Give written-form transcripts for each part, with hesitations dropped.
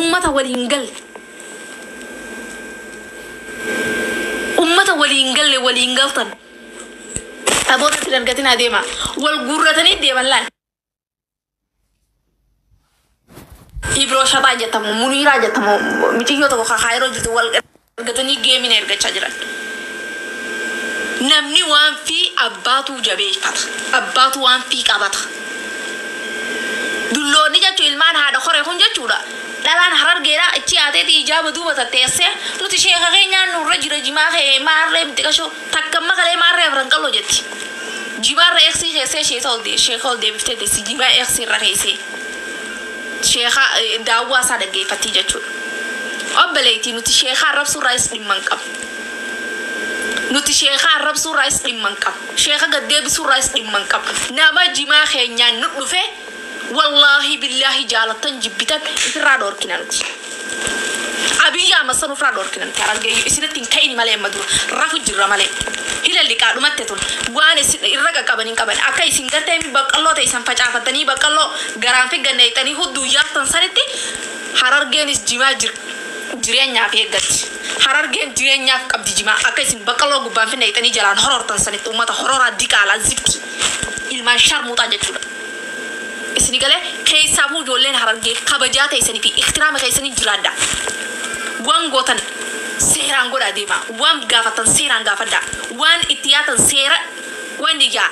Ummata waliin galle. Ummata waliin galle waliin galtan. Aboota itti dargatinaa deema. Wal guurratanii deeman laal. Ibroo shaxaa jettamu muniiraa jettamu miciyyoo tokko kakaayiroo jirtu wal argatanii geemina ergachaa jiran. Namni waan fi abbaatu jabeeffata. Abbaatu waan fi qabata. Dulloonni jechuun ilmaan haadha koree kun jechuudha. Dhalaan harargeedha achi haateeti ijaaba duuba tatteessee nuti sheeka keenyaan nurra jira jimaa kee maarree miti qashoo takka makalee maarree afran qalloo jetti. Jimaarra eegsii keessee sheeka ol deebiftee teessi jimaa eegsii irra keessee. Sheeka daawwaa isaa dhaggeeffattii jechuudha. Obboleettii nuti sheeka arrabsuurraayis dhimma hin qabnu. Nuti sheeka arrabsuurraayis dhimma hin qabnu. Sheeka gaddeebisuurraayis dhimma hin qabnu. Nama jimaa keenyaan nu dhufe wallaahi billaahi jaalattan jibbitan ifirraa dhoorkina nuti. Abiyyi Ahmad san ofirraa dhoorkina nuti harargee isinitti hin ka'ini malee amma dura rafu jirra malee. Hila liqaa dhumatte tun waan isin irra qaqqaban hin qaban akka isin gartee baqqalloo ta'e isan facaafattanii baqqalloo garaan figganne hixanii hudduu yaaftan sanitti harargeenis jimaa jir jireenyaaf eeggatti. Harargeen jireenyaaf qabdi jimaa akka isin baqqalloo gubbaan finna hixanii jalaan horortan sanitti uummata hororaa diqaalaa zifti ilmaan sharmuuxaa jechuudha. Isini galee keessaafuu ijoolleen harargee kabajaa ta'isanii fi ihtiraama keessanii jiraadha. Waan gootan seeraan godhaa deema. Waan gaafatan seeraan gaafadha. Waan itti yaatan seera waan ijaa.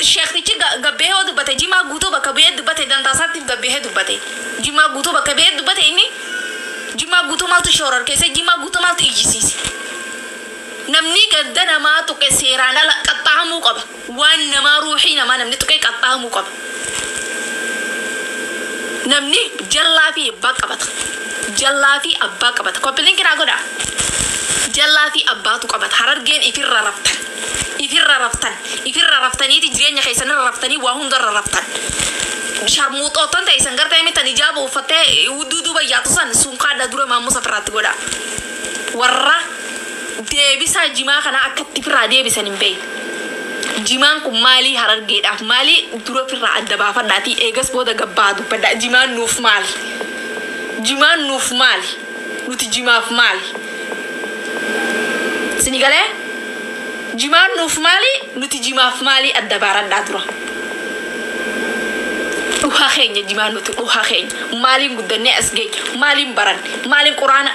Sheektichi gabbee yoo dubbate jimaa guutuu bakka bu'ee dubbate dantaa isaatiif gabbee dubbate. Jimaa guutuu bakka bu'ee dubbate inni jimaa guutuu maaltu shoorar keessa jimaa guutuu maaltu iyyisiise. Namni gadda namaa tuqe seeraan ala qaxxaamuu qaba. Waan namaa ruuxii namaa namni tuqe qaxxaamuu qaba. Namni jallaa fi abbaa qabata. Jallaa fi abbaa qabata. Koppileen kinaa godhaa. Jallaa fi abbaatu qabata. Harargeen ifirra raftan. Ifirra raftan. Ifirra raftaniiti jireenya keessanirra raftanii waa hundarra raftan. Sharmuuxootan ta'e isan gartee mitan ijaaba uffattee hudduu duuba yaatu san sun kaadha dura maamusa firraatti godha. Warra deebisaa jimaa kana akka itti firraa deebisan hin beekne. Jimaan kun maalii harargeedhaaf maalii dura firraa adda baafadhaatii eegas booda gabbaa dubbadhaa jimaan nuuf maali? Jimaan nuuf maali? Nuti jimaaf maali? Sini galee? Jimaan nuuf maali? Nuti jimaaf maali adda baaradhaa dura. Dhuhaa keenya jimaan nuti dhuhaa keenya maaliin guddannee as geenye maaliin baranne maaliin quraana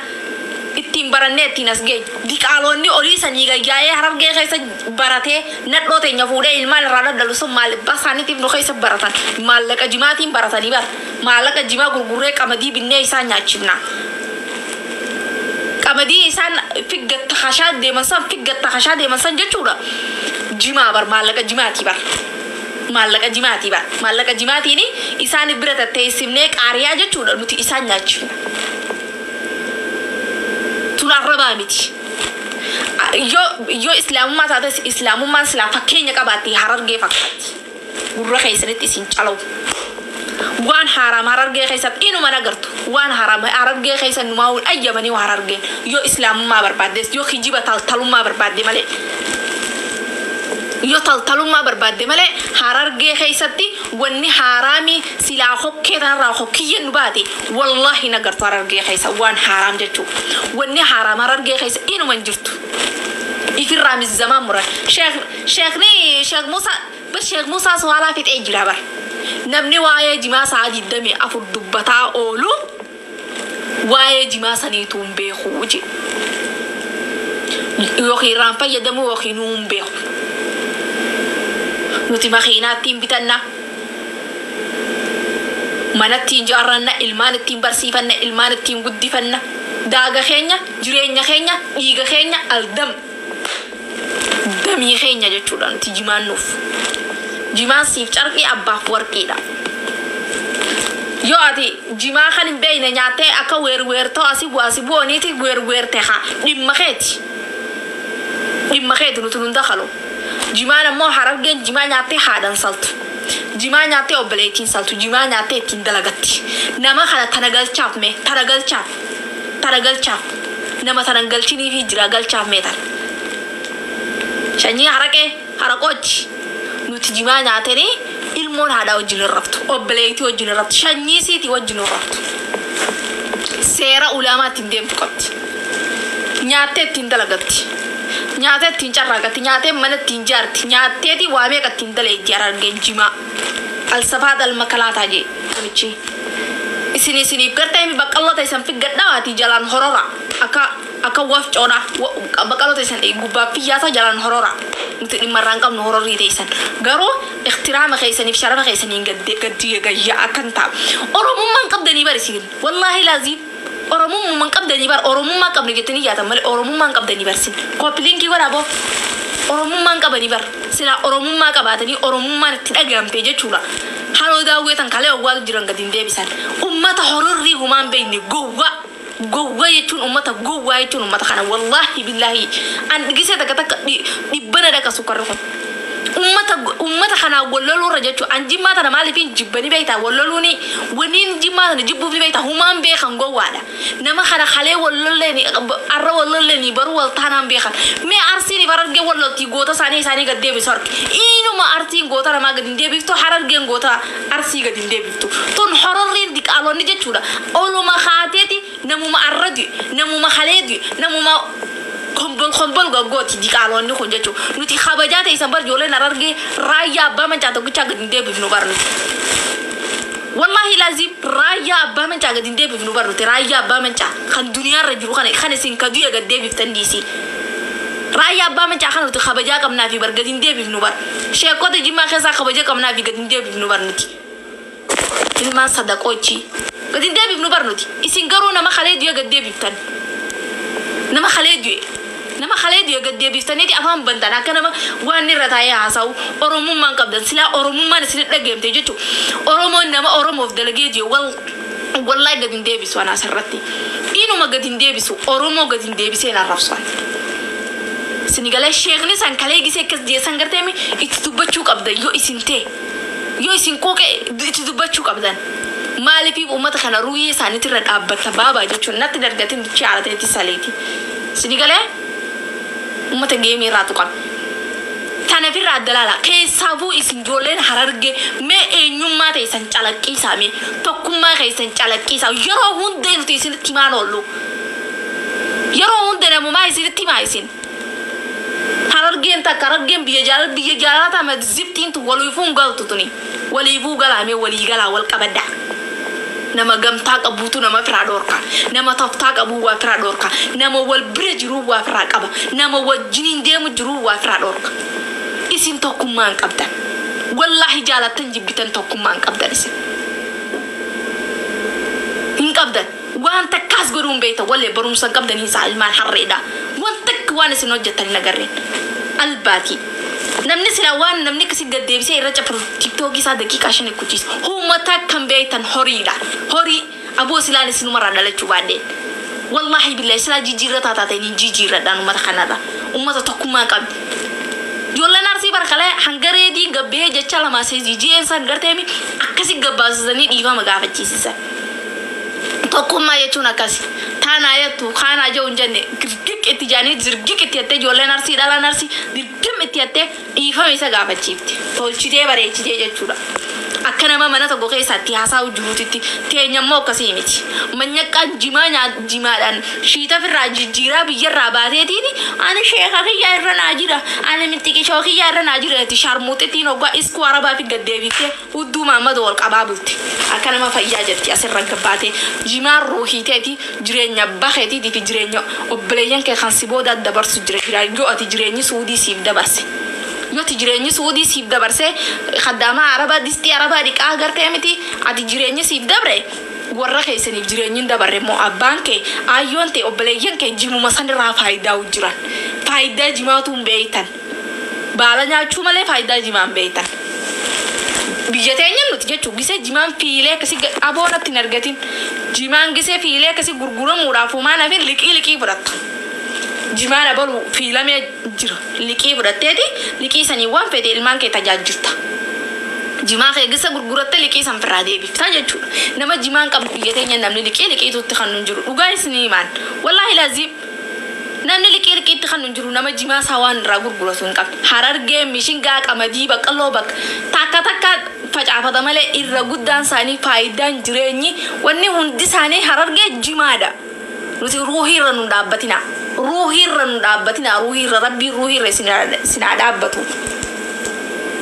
ittiin barannee ittiin as geenye diqaaloonni olii sanii gayyaa'ee harargee keessa baratee nadhoo teenya fuudhee ilmaan irraa daddalu sun maal abbaa isaaniitiif nu keessa baratan maallaqa jimaatiin baratanii bara maallaqa jimaa gurgurree qamadii binnee isaan nyaachifna. Qamadii isaan figgatta hashaa deeman san figgatta hashaa deeman san jechuudha. Jimaa bar maallaqa jimaatii bar. Maallaqa jimaatii bar. Maallaqa jimaatiin isaan bira tatteessimnee qaariyaa jechuudha nuti isaan nyaachifna. Tun arrabaa miti. Yoo islaamummaa taates islaamummaan silaa fakkeenya qabaatti harargee fakkaatti. Gurra keessanitti isin calawu. Waan haaraam harargee keessatti inuma nagartu. Waan haaraam harargee keessa numaa wal ayyamanii waa harargeen. Yoo islaamummaa barbaaddes yoo kijiba taltalummaa barbaadde malee. Yoo taltalummaa barbaadde malee harargee keessatti wanni haaraamii silaa hokkee tanarraa hokkiyyeen nu baate wallaahi nagartu harargee keessa waan haaraam jechuudha. Wanni haaraam harargee keessa inuma hin jirtu. Ifirraa mizzamaa muran. Sheekni Sheek Musaa bar Sheek Musaa Suwaalaa fixee jira bar. Namni waa'ee jimaa sa'a 24 dubbataa oolu waa'ee jimaa saniituu hin beeku jedhe. Yookiin irraan fayyadamu yookiin hin beeku. Nuti makiinaa ittiin bitanna. Mana ittiin ijaarranna, ilmaan ittiin barsiifanna, ilmaan ittiin guddifanna. Daaga keenya, jireenya keenya, dhiiga keenya aldam. Damii keenya jechuudha nuti jimaan nuuf. Jimaan siif carqii abbaaf warqiidha. Yoo ati jimaa kan hin beekne nyaattee akka weerweertoo asii bu'aa asii bu'aniiti weerweerte haa dhimma keeti. Dhimma keeti nuti nun dakalu. Jimaan ammoo harargeen jimaa nyaattee haadhan saltu. Jimaa nyaattee obboleettiin saltu. Jimaa nyaattee ittiin dalagatti. Nama kana tana galchaaf mee tana galchaaf tana galchaaf nama tana galchinii fi jira galchaaf mee tana. Sanyii haraqee haraqoochi nuti jimaa nyaatanii ilmoon haadhaa wajjin hin raftu obboleettii wajjin hin raftu sanyii siitii wajjin hin raftu. Seera ulaamaa ittiin deemtu qabdi. Nyaattee ittiin dalagatti. Nyaatee ittiin carraaqatti. Nyaatee mana ittiin jaarti. Nyaatteeti waa meeqa ittiin daleetti Harargeen jimaa. Alsafaa dalma kalaataa jee namichi. Isin isiniif gartee baqqaloo ta'e san figgadhawaati jalaan horora. Akka wafcoodha. Baqqaloo ta'e san gubbaa fiyyaasa jalaan horora. Nuti dhimma irraa hin qabnu hororrii teessan. Garuu ixtiraama keessaniif sharafa keessaniin gaddi gayyaa akkan ta'a. Oromummaan qabdanii bar isin. Wallaahi laaziim. Oromummaan qabdanii bar, Oromummaa qabnu jettanii yaatan malee Oromummaan qabdanii bar sin. Koppiliinkii godhaa boo. Oromummaan qabanii bar. Silaa Oromummaa qabaatanii Oromummaan itti dhagahamte jechuudha. Haroo daawwee tan kalee owwaa jiran gadi hin deebisan. Ummata hororrii humaan beekne gowwaa. Gowwaa jechuun ummata gowwaa jechuun ummata kana wallaahi billaahi. An gisee takka takka dhibbana dhaqa sukkarri kun. Ummata kanaa walloluurra jechuun an jimmaa tana maaliif hin jibbanii beektaa walloluuni waniin jimmaa tana jibbuuf beektaa humaan beekan gowwaadha. Nama kana kalee wallolleeni arra wallolleeni baruu wal taanaan beekan. Mee Arsiin Harargee walloltii goota isaanii gad deebisu harki. Inuma Arsiin goota namaa gad hin deebiftu, Harargeen goota Arsii gad hin deebiftu. Tun hororriin diqaalonni jechuudha. Oluma kaateeti namuma arra du'e, namuma kalee du'e, namuma kombol kombol gaggooti diqaalonni kun jechuudha. Nuti kabajaa ta'e isan bar ijoolleen Harargee raayyaa abbaa mancaa tokkichaa gad hin deebifnu bar nuti. Wallaahi laazim raayyaa abbaa mancaa gad hin deebifnu bar nuti, raayyaa abbaa mancaa kan duniyaarra jiru kana kan isin ka du'e gad deebiftan dhiisi. Raayyaa abbaa mancaa kana nuti kabajaa qabnaa fi bar gad hin deebifnu bar. Sheekota Jimmaa keessaa kabaja qabnaa fi gad hin deebifnu bar nuti. Ilmaan sadaqoochi gad hin deebifnu bar nuti. Isin garuu nama kalee du'e gad deebiftan. Nama kalee du'e. Nama kalee du'e gad deebiftaniiti afaan bantan akka nama waan irra taa'ee haasa'u. Oromummaan qabdan silaa Oromummaan isin dhageemte jechuudha. Oromoon nama Oromoof dalagee du'e wallaahi gad hin deebisu anaa asirratti. Inuma gad hin deebisu, Oromoo gad hin deebisee naan rabsu. Sinigalee sheekni san kalee gisee akkas jeessan garteemi itti dubbachuu qabdan yoo isin ta'e. Yoo isin quuqe itti dubbachuu qabdan. Maaliif uummata kana ruhii isaaniitirra dhaabbata baabaa jechuun natti dargatiin duchii haalateetti saleeti. Sinigalee uummata geemii irraa tuqame. Tanaaf irraa adda laala. Keessaafuu isin ijoolleen Harargee mee eenyummaa teessan calaqqiisaa, mee tokkummaa keessan calaqqiisaa. Yeroo hunda nuti isinitti himaan oollu. Yeroo hunda namumaa isinitti himaa isin. Harargeen takka, Harargeen biyya jaalala, biyya jaalala ta'a ziftiin tu waliifuu hin galtu tuni. Waliifuu galaa, mee walii galaa, wal qabaddaa. Nama gamtaa qabuutu nama firaa dhoorka. Nama toftaa qabuu waa firaa dhoorka. Nama wal bira jiruu waa firaa qaba. Nama wajjiniin deemu jiruu waa firaa dhoorka. Isin tokkummaa hin qabdan. Wallaahi jaalattan jibbitan tokkummaa hin qabdan isin. Hin qabdan. Waan takkaas godhuu hin beektan. Wallee barumsa hin qabdan isaa ilmaan harreedha. Waan takka waan isin hojjettan hin agarreen. Albaatii. Namni silaa waan namni akkasii gad deebisee irra cafaru TikTokii isaa daqiiqaa 5 kuchiisa. Uummata kan beektan horiidha. Horii aboo silaan isinumarraa dhalachuu baadheen. Wallaahi billahi silaa jijjiirra taataa ta'in hin jijjiirradhaan uummata kanarra. Uummata tokkummaa hin qabne. Ijoolleen Arsii barkalee hanga reedii gabbee jecha lamaa seesii ji'een san garteemi akkasi gabbaasisanii dhiifama gaafachiisisan. Tokkummaa jechuun akkasi. Taanaa jettu kaanaa jiru hin jenne girgiq itti jaanii zirgiq itti jettee ijoolleen Arsii dhalaan Arsii dirgim itti jettee dhiifama isa gaafachiifte. Tolchitee bareechitee jechuudha. Akka nama mana tokko keessatti haasa'u jiruutitti teenyammoo akkasii miti. Manyaqqaan jimaa jimaadhaan shiita firraa jijjiiraa biyyarraa baateetiin ani sheeka kiyyaa irra naa jira, ani mixxiqishoo kiyyaa irra naa jira jetti sharmuuxittiin hoggaa iskuu arabaa fi gaddeebiftee hudduu maammada wal qabaa bulte. Akka nama fayyaa jetti asirra gabbaatee jimaan ruuhiiteeti jireenya bakeetiitii fi jireenya obboleeyyan kee kan si booda dabarsu jira yoo ati jireenyi suudii siif dabarse. Yoo ati jireenyi suudii siif dabarse khaddaama arabaa distii arabaa dhiqaa gartee miti ati jireenyi siif dabre warra keessaniif jireenyi hin dabarre immoo abbaan kee ayyoon ta'e obboleeyyan kee jimuma sanirraa faayidaa jiran. Faayidaa jimaatu hin beektan. Baala nyaachuu malee faayidaa jimaa hin beektan. Biyya teenya nuti jechuun gisee jimaan fiilee akkasii aboonatti hin argatin. Jimaan gisee fiilee akkasii gurguramuudhaaf humaan hafin liqii liqii fudhatta. Jimaan abalu fiilamee jira. Liqii fudhatteeti liqii sanii waan fedhe ilmaan kee tajaajilta. Jimaa kee gisa gurguratte liqii san firraa deebifta jechuudha. Nama jimaan qabdu biyya teenya namni liqii liqiitutti kan nun jiru. Dhugaa isinii himaan. Wallaahi laazim. Namni liqii liqiitti kan hin jiru nama jimaa isaa waan irraa gurguratu hin qabne. Harargee mishingaa qamadii baqqaloo bakka takka takka facaafata malee irra guddaan isaanii faayidaan jireenyi wanni hundi isaanii harargee jimaadha. Nuti ruuhiirra nu dhaabbatina. Ruuhiirra nu dhaabbatina. Ruuhiirra rabbii ruuhiirra isin haa dhaabbatu.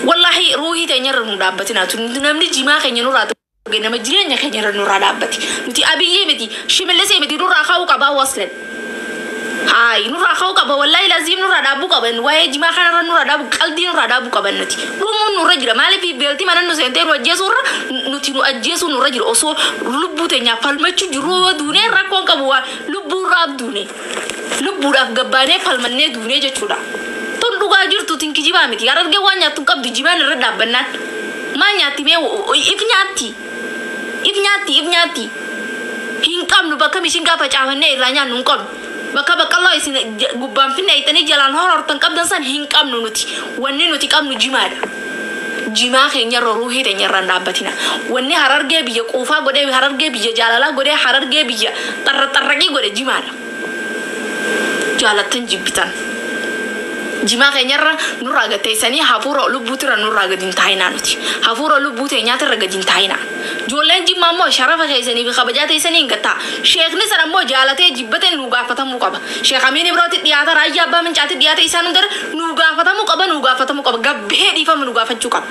Wallaahi ruuhii teenyarra nu dhaabbatina. Namni jimaa keenya nurraa nama jireenya keenyarra nurraa dhaabbati. Nuti abiyyee miti shimallisee miti nurraa ka'uu qabaa waslan. Hayi nurraa ka'uu qaba wallaahi laziim nurraa dhaabbuu qaban waa'ee jimaa kanarra nurraa dhaabu qalbii nurraa dhaabbuu qaban nuti. Dhumuun nurra jira maaliif beeltii mana nu seentee nu ajjeesuurra nuti nu ajjeesuu nurra jira osoo lubbuu teenyaaf falmachuu jirru yoo duunee rakkoon qabu waa lubbuurraaf duune lubbuudhaaf gabbaanee falmannee duunee jechuudha. Tun dhugaa jirtu tinki jibaa miti harargee waan nyaattu hin qabdu jibaan irra dhaabbannaan maa nyaatti mee if nyaatti if nyaatti if nyaatti hin qabnu bakka mishingaa facaafannee irraa nyaannu hin qabnu. Bakka baqqaloo isin gubbaan finna hiixanii jalaan horortan qabdan san hin qabnu nuti. Wanni nuti qabnu jimaadha. Jimaa keenyarra ruuhii teenyarra hin dhaabbatina. Wanni harargee biyya quufaa godhee harargee biyya jaalalaa godhee harargee biyya xarra xarraqii godhe jimaadha. Jaalattan jibbitan. Jimaa keenyarra nurraa gatteessanii hafuura lubbuutirra nurraa gadi hin taa'inaa nuti. Hafuura lubbuu teenyaatirra gadi hin taa'inaa. Ijoolleen jimmaa immoo sharafa keessanii fi kabajaa teessanii hin gattaa. Sheekni sana immoo jaalatee jibbatee nu gaafatamuu qaba. Sheek Amiin Ibrooti dhiyaata raayyaa abbaa mincaatti dhiyaata isaan hundara nu gaafatamuu qaba nu gaafatamuu qaba. Gabbahee dhiifama nu gaafachuu qaba.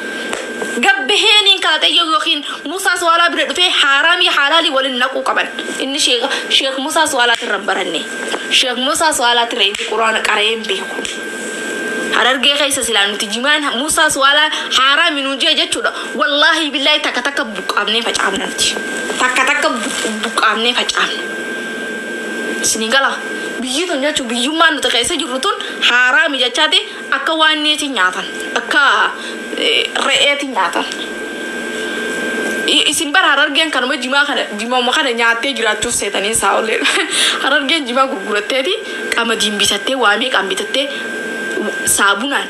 Gabbahee niin kalatee yookiin Musaa Suwaalaa bira dhufee haaraamii haalaalii waliin naquu qaban. Inni Sheek Musaa Suwaalaatirra hin baranne. Sheek Musaa Suwaalaatirra inni quraana qara'ee hin beeku. Harargee keessa silaa nuti jimaan Musaa Suwaalaa haaraami nuun jee jechuudha. Wallaahi billaahi takka takka buqqaafnee facaafna nuti. Takka takka buqqaafnee facaafna. Isinii gala biyyi tun jechuun biyyummaan nuti keessa jirru tun haaraami jechaati akka waan neeti nyaatan akka re'eeti nyaatan. Isin bara harargeen kanuma jimaa kana jimauma kana nyaattee jiraachuuf seetanii saa'olee. Harargeen jimaa gurguratteeti qamadiin bitattee waa meeqaan bitattee saabunaan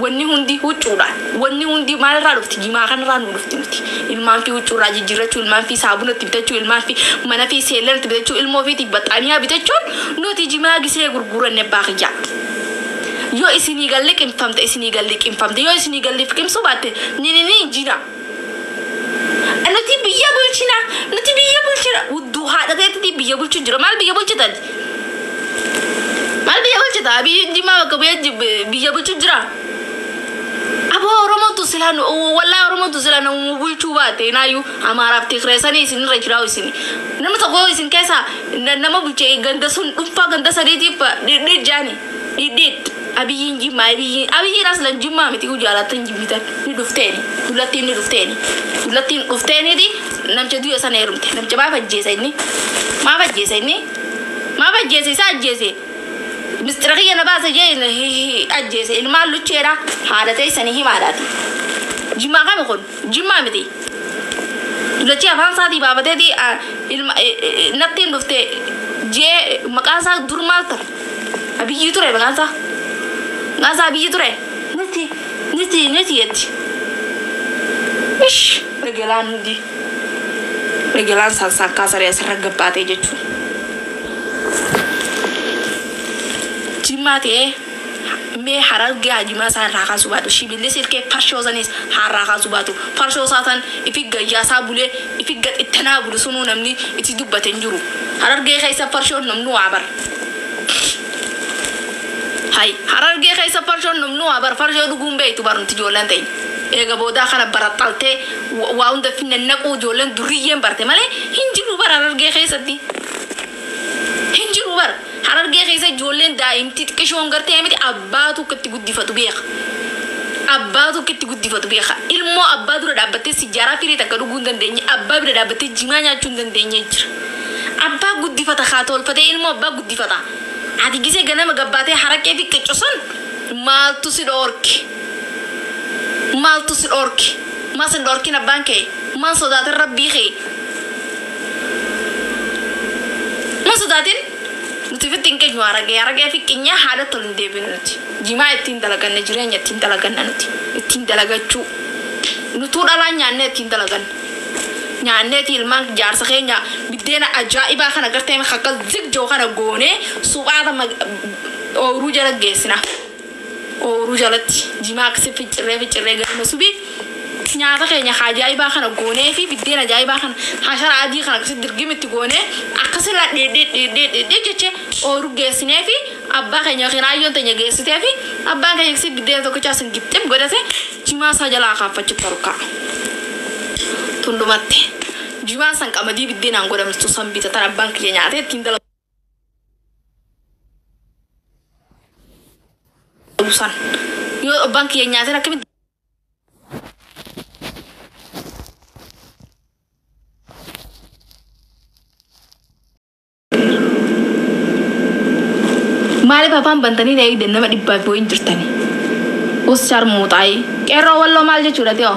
wanni hundi huccuudhaan wanni hundi maalirraa dhufti jimaa kanarraa nu dhufti nuti ilmaan fi huccuurraa jijjiirrachuu ilmaan fi saabunatti bitachuu ilmaan fi mana fi seellanatti bitachuu ilmoo fi baxxaaniyaa bitachuun nuti jimaa gisee gurguranne baaqiyyaa. Yoo isinii galli qinfamte isinii galli qinfamte yoo isinii galli qimsuu baatte ni ni ni jina. Nuti biyya bulchina nuti biyya bulchina hudduu haadha ta'etti biyya bulchuu jira maal biyya bulchitan? Maal biyya bulchita? Biyyi jimaa bakka biyya bulchuu jira. Aboo Oromootu silaa wallaahi Oromootu silaa nama bulchuu baate naayyuu Amaaraaf Tigireessanii isinirra jiraa isin. Namni tokko isin keessa nama bulchee ganda sun dhuunfaa ganda sadiitiif dhidhiit jaani dhidhiit abiyyiin jimmaa abiyyiin abiyyiin aslan jimmaa miti jaalattan jimmitan ni dhufteeni dullattiin ni dhufteeni dullattiin dhufteeniiti namcha du'a sana heerumte namcha maaf ajjeesa inni maaf ajjeesa inni maaf ajjeesa isa ajjeese. Mistira kiyya na baasa jee ajjeese ilmaan lucheedha haadha teessanii himaadhaati. Jimmaa kami kun jimmaa miti. Dullachi afaan isaatii baafateeti ilma nattiin dhufte jee maqaan isaa dur maal ture? Abiyyi ture maqaan isaa. Maqaan isaa abiyyi ture. Niti niti niti jetti. Ish regalaan hundi. Regalaan saansaan kaasaree asirra gabbaatee jechuudha. Jimmaa ta'ee mee harargee jimaa isaa irraa kaasuu baatu shibilli silkee farshoo sanis harraa kaasuu baatu farshoo isaa san ifi gayyaasaa bulee ifi gaxittanaa bulu sunuu namni itti dubbate hin jiru harargee keessa farshoon namnu waa bara. Hai harargee keessa farshoon namnu waa bara farshoo dhuguun beektu bara nuti ijoolleen ta'e. Eega boodaa kana baraxaltee waa hunda finne naquu ijoolleen duriyyeen barte malee hin jiru bara harargee keessatti. Hin jiru bara. Harargee keessa ijoolleen daa'imti xiqqishoon gartee miti abbaatu akka itti guddifatu beeka. Abbaatu akka itti guddifatu beeka. Ilmoo abbaa dura dhaabbattee sijaaraa firii takka dhuguu hin dandeenye abbaa bira dhaabbattee jimaa nyaachuu hin dandeenye jira. Abbaa guddifata haa tolfatee ilmoo abbaa guddifata. Ati gisee ganama gabbaatee haraqee fi qiccusan maaltu si dhoorke? Maaltu si dhoorke? Maal si dhoorkin abbaan kee? Maal sodaatin rabbii kee? Maal sodaatin? Nuti fitti hin keenyu haragee haragee fi qinyaa haadha tol hin deebinu nuti. Jimaa ittiin dalaganna jireenya ittiin dalaganna nuti. Ittiin dalagachuu. Nutuu dhalaa nyaannee ittiin dalaganna. Nyaanneeti ilmaan jaarsa keenya biddeena ajaa'ibaa kana gartee akka zigjoo kana goonee suphaata ooyiruu jala geessina. Ooyiruu jalatti jimaa akkasii ficcirree ficcirree galma subii nyaata keenya ajaa'ibaa kana goonee fi biddeena ajaa'ibaa kana hashara adii kana akkasii dirgimitti goonee akkasii la dhidhii dhidhii dhidhii jechee ooyiruu geessinee fi abbaa keenya yookiin ayyoon teenya geessitee fi abbaan keenya akkasii biddeena tokkichaa sun gixxim godhate jimaa isaa jalaa kaaffachuutti harkaa. Tundumatti. Jimaan san qamadii biddeenaan godhamtu san bitatan abbaan kiyya nyaatee ittiin dalagu san. Yoo abbaan kiyya nyaateen akkamitti maaliif afaan bantanii na eegdan nama dhibbaaf wayin jirtani? Us sharmuuxaayi. Qeerroo walloo maal jechuudha ta'o?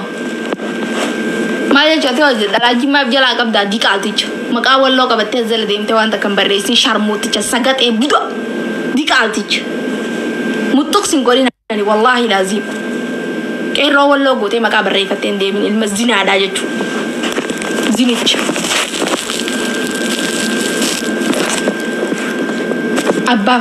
Maal jechuudha ta'o? Dhalaa jimmaaf jalaa qabdaa diqaalticha. Maqaa walloo qabattee as jala deemtee waan takka hin barreessin sharmuuticha sagaxee buda diqaalticha. Muxuqsin godhin ani wallaahi laaziim. Qeerroo walloo gootee maqaa barreeffattee hin deemin ilma zinaadhaa jechuudha. Zinicha. Abbaa